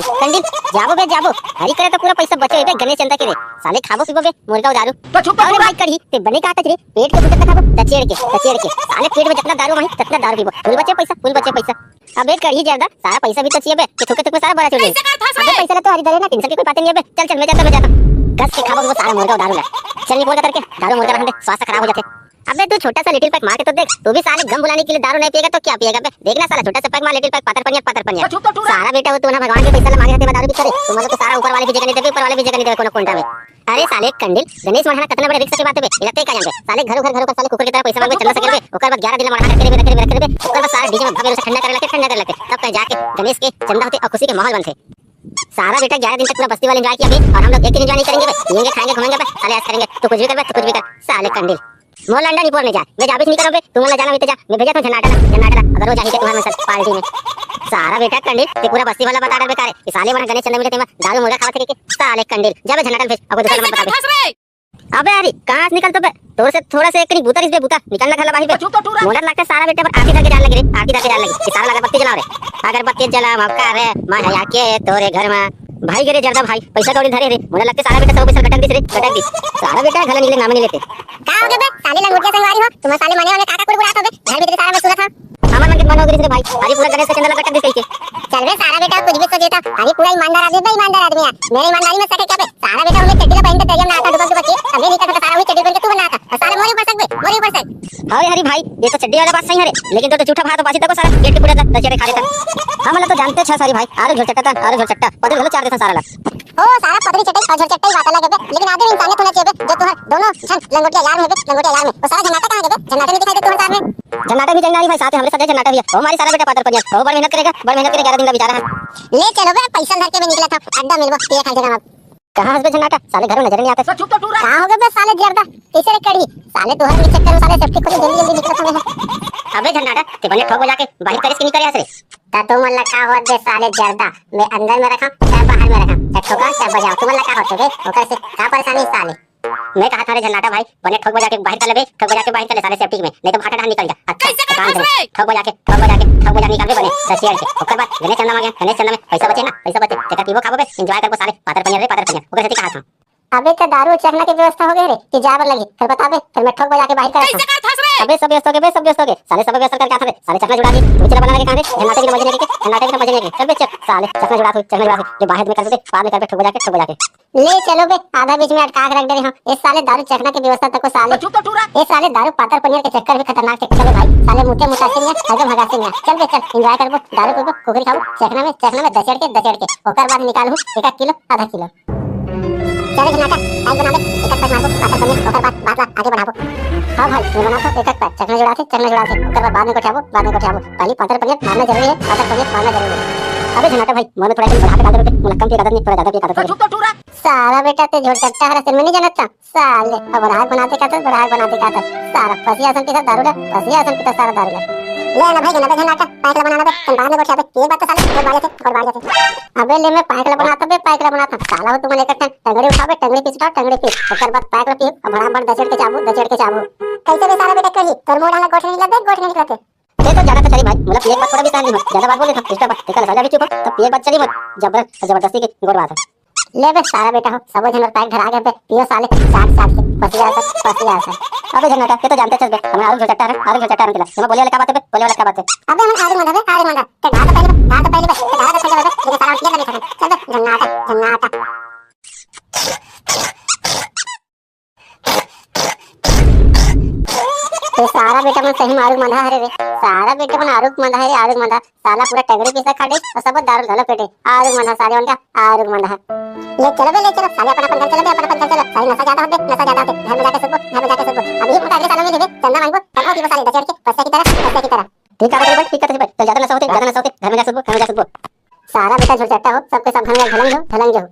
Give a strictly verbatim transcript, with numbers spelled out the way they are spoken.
कंडिल, जाबो बे, जाबो। हरी करे तो पूरा पैसा बचे बे, गणेश चंदा के रे। साले खाबो पीबो बे, मुर्गा अउ दारू। तो चुप तो अरे पूरा। भाई कढ़ी, ते बने का कच रे? पेट के भीतर खाबो, दचेड़ के, दचेड़ के। साले पेट में जितना दारू माही, उतना दारू पीबो। फुल बचे पैसा, फुल बचे पैसा। अबे कढ़ी जर्दा, सारा पैसा भी तो चाहिए बे, कि थूके थूके सारा बड़ा चोरी। कैसे करत हस अबे रे? पैसा ले तो हरी दरे ना, टेंशन की कोई बात नहीं है बे। चल चल, मैं जाता, मैं जाता। कस के खाबो वो सारा मुर्गा दारू ला। चल नहीं बोल करके, दारू मुर्गा रहने दे, स्वास्थ्य खराब हो जाते। अबे तू छोटा सा लिटिल पैक मार के तो देख, तू भी साले गम भुलाने के लिए दारू नहीं पिएगा तो क्या पिएगा बे? देखना साला छोटा सा पैक मार, लिटिल पैक पातर पनिया, पातर पनिया। तो चुप तो टूरा। सारा बेटा वो तू ना भगवान के पैसा ला मांगे रहते बा दारू भी करे, तू मतलब तो सारा ऊपर वाले भी जगह नहीं देवे, ऊपर वाले भी जगह नहीं देवे कोनो कोंटा में। अरे साले कंडिल, गणेश मढ़ाना कतना बड़े रिस्क के बात है बे? इला ते का जानबे? साले घर घर घर कर साले कुकुर की तरह पैसा मांगबे, चंदा से करबे, ओकर बाद ग्यारह दिन ला मढ़ाना करके रखे रहे बे, रखे रहे बे, ओकर बाद सारा डीजे में भव्य रूप से ठंडा करे लगते, ठंडा करे लगते। तब कहीं जाके गणेश के चंदा होते और खुशी के माहौल बनते। सारा बेटा ग्यारह दिन तक पूरा बस्ती वाले एंजॉय किया बे, और हम लोग एक दिन एंजॉय नहीं करेंगे बे, पिएंगे खाएंगे घूमेंगे बे, साले ऐश करेंगे। तू कुछ भी कर बे, तू कुछ भी कर, साले कंडिल। मोर लंडन रिपोर्ट में जा, मैं जाबे नहीं करूँ बे, तू मन ला जाना होही तो जा, मैं भेजत हूँ झन्नाटा ला, झन्नाटा ला, अगर वो जाही तो तुम्हारे मन से पार्टी में। सारा बेटा कंडिल, ते पूरा बस्ती वाला बता डरबे का रे, कि साले मन गणेश चंदा मिले तेमा दारू मुर्गा खावत हे के, साले कंडिल, जा बे झन्नाटा ला भेज, अब दूसरा कैसे मन बता दे। अबे यारी, कहाँ से निकल तो बे? तोर से थोड़ा से एक कनी बूता रिस बे बूता, निकल ना घर ला बाहिर बे। चुप तो टूरा। मोला लगता है सारा बेटा पर आरती धर के जान लगे रे, आरती धर के जान लगे। कि सारा अगरबत्ती जलाओ रे, अगरबत्ती जला मौका रे, मैं आके तोरे घर में। भाई गे रे जर्दा भाई, पैसा कौड़ी धरे रे, मोला लगता है सारा बेटा सौ पैसा गटक दिस रे, गटक दिस। सारा बेटा घला निकले नाम नहीं लेते। का हो गया बे? साले लंगोटिया संगवारी हो, तुम साले मने वाले काका कुड़कुड़ात हो बे, घर भीतर सारा मैं सुनत हूँ। हमर मन के मन हो गिरिस रे भाई, अरे पूरा गणेश के चंदा ला गटक दिस कहिके। चल बे सारा बेटा, कुछ भी सोचे था, अरे पूरा ईमानदार आदमी बे, ईमानदार आदमी है। मेरे ईमानदारी में शक है क्या बे? सारा बेटा हमें चड्डी ला पहन के दरिया में नहाता, डूबत डूबत के, अबे नहीं करता सारा वही चड्डी पहन के तू बनाता, और सारा मोरे ऊपर शक बे, मोरे ऊपर शक। हाँ रे हरी भाई, ये तो चड्डी वाला बात सही है रे, लेकिन तो, तो जूठा भात तो बासी तको सारा पेट के पूरा दस जने खा लेता। हम लोग तो जानते छा सारी भाई, आरो झोल चट्टा था, आरो झोल चट्टा, पदल घलो चार देता सारा ला। ओ सारा पतरी चटाई और झोल चट्टा ही बात अलग है बे, लेकिन आदमी इंसानियत होना चाहिए बे, जो तुम्हारे दोनों झन लंगोटिया यार में है बे, लंगोटिया यार में। वो सारा झन्नाटा कहाँ गए बे? झन्नाटा नहीं दिखाई दे तुम्हारे साथ में। झन्नाटा भी जंगना नहीं भाई, साथ है हमारे साथ है झन्नाटा भी है। वो हमारी सारा बेटा पातर पनिया, वो बड़ मेहनत करेगा, बड़ मेहनत करेगा, ग्यारह दिन का बेचारा है। ले चलो बे, पैसा धर के मैं निकला था, अड्डा मिलबो, पिए खाए जगह में। कहाँ हस बे झन्नाटा? साले घरों नजर नहीं आता। तो चुप तो टूरा। कहाँ हो गए बे साले जर्दा? कैसे रे कढ़ी? साले तोहर के चक्कर में साले सेफ्टी खोली जल्दी जल्दी निकलत हमें। अबे झन्नाटा, ते बने ठोक बजा के बाहर करिस कि नहीं करे हस रे? ता तू मन ला का होत बे साले जर्दा? मैं अंदर में रखा, चाहे बाहर में रखा, चाहे ठोका, चाहे बजाओ, तू मन ला का होत बे? ओकर से का परेशानी साले? मैं कहा था रे झन्नाटा भाई, बने ठोक बजा के बाहर कर ले बे, ठोक बजा के बाहर कर ले साले सेफ्टी में, नहीं तो भाटा डहान निकल जा। अच्छा, कैसे एक काम करत हस करे, रे? ठोक बजा के, ठोक बजा के, ठोक बजा निकाल बे बने, दसियर के। ओकर बाद गणेश चंदा मांगे, गणेश चंदा में पैसा बचे ना, पैसा बचे, तेकर पीबो खाबो बे, एंजॉय करबो साले, पातर पनिया रे, पातर पनिया। ओकर सेती कहा था। अबे तो दारू चखना के व्यवस्था हो गए रे, कि जाए बर लगी, फिर बता बे, फिर मैं ठोक बजा के बाहर कर कैसे करत हस रे? अबे सब व्यवस्था हो गए बे, सब व्यवस्था हो गए, साले सब व्यवस्था करके आता बे, साले चखना जुड़ा दी, तू चला बना लगे कहाँ बे, झन्नाटे की मजे नहीं के, झन्नाटे की मजे नहीं के, चल बे चल, साले चखना जुड़ा तू, चखना जुड़ा तू, जो बाहर में कर दे, बाद में कर बे, ठोक बजा के, ठोक बजा के। ले चलो बे, आधा बीच में अटका के रख दे रहे हो। ए साले दारू चखना के व्यवस्था तको साले। चुप तो टूरा। ए साले दारू पातर पनियर के चक्कर भी खतरनाक चक्कर है भाई। साले मुते मुतासे नहीं है, हरदम भगासे नहीं है। चल बे चल, एंजॉय करबो, दारू पीबो, कुकरी खाबो, चखना में, चखना में दचेड़ के, दचेड़ के। ओकर बाद निकालहू एक आध किलो, आधा किलो। चले झन्नाटा, टाइम बना दे, एक आध पैक मारबो, पातर पनियर, ओकर बाद बात ला आगे बढ़ाबो। हाँ भाई, मैं बनाता हूँ एक आध पैक, चखना जुड़ा से, चखना जुड़ा से, ओकर बाद बाद में गोठियाबो, बाद में गोठियाबो। पहले पातर पनियर मारना जरूरी है, पातर पनियर मारना जरूरी है। अबे झन्नाटा भाई, मोर में थोड़ा सा बढ़ा के डाल दे बेटे, मोला कम पिए का आदत नहीं, थोड़ा ज्यादा पिए का आदत है। चुप तो टूरा। सारा बेटा ते झोल चट्टा हरस, मैं नहीं जानत था। साले, अब बढ़ाक बनाते का था, बढ़ाक बनाते का था। सारा पसिया असन पीता दारू ला, पसिया असन पीता सारा दारू ला। ले ना भाई, ना बे झन्नाटा, पाइक ला बनाना बे, तन बाहर में गोठिया बे, एक बात तो साले, गोठ बाढ़ जाते, गोठ बाढ़ जाते। अबे ले मैं पाइक ला बनाता बे, पाइक ला बनाता। साला हो तुमन एक ठन टंगड़ी उठाओ बे, टंगड़ी पीस उठाओ, टंगड़ी पीस। ओकर बाद पाइक ला पीओ, अब बड़ा बड़ दचेड़ के चाबू, दचेड़ के चाबू। कैसे बे सारा बेटा कही, तोर मुंह डाला गोठ नहीं निकलत बे, गोठ नहीं निकलत बे। ये तो ज्यादा तो चली भाई, मतलब एक बात थोड़ा भी सहन नहीं हो, ज्यादा बात बोले था, इसका बात, देखा ना, साला भी चुप हो, तो एक बात चली मत, जबर-, जबरदस्ती की गोठ बात है। ले बे सारा बेटा हो, सबो झन बर पैक धरा गए बे, पियो साले, चाट चाट के, पसिया असन, पसिया असन। अबे झन्नाटा, ये तो जानते चल बे, हमन आरू झोलचट्टा हन, आरू झोलचट्टा हन तेला। तुम्हें बोले वाला का बात है बे, बोले वाला का बात है? अबे हमन आरू मन बे, आरू मन। ते ढाल तो पहले बे, ढाल तो पहले बे, ते ढाल तो पहले बे, लेकिन सारा हम पियत नहीं खाना। चल बे, झन्नाटा, झन्नाटा। ते सारा बेटा मन सही में आरुग मंदा हरे रे। सारा बेटा मन आरुग मंदा हरे, आरुग मंदा। साला पूरा टंगड़ी पीसा खा दे और सब दारू घलो पी दे। आरुग मंदा साले मन का, आरुग मंदा। ले चलो बे, ले चलो। साले अपन अपन घर चलो बे, अपन अपन घर चलो। साले नशा ज्यादा होते, नशा ज्यादा होते। घर में जाके सुतबो, घर में जाके सुतबो। अभी हम अगले सालों में देबे, चंदा मांगबो, तब आओ पीबो साले, दचेड़ के, पसिया की तरह, पसिया की तरह। ठीक है भाई, ठीक है भाई। तो ज्यादा नशा होते, ज्यादा नशा होते। घर में जा सुतबो, घर में जा सुतबो। सारा बेटा झोलचट्टा हो, सबके सब घर में ढलंग जाओ, ढलंग जाओ।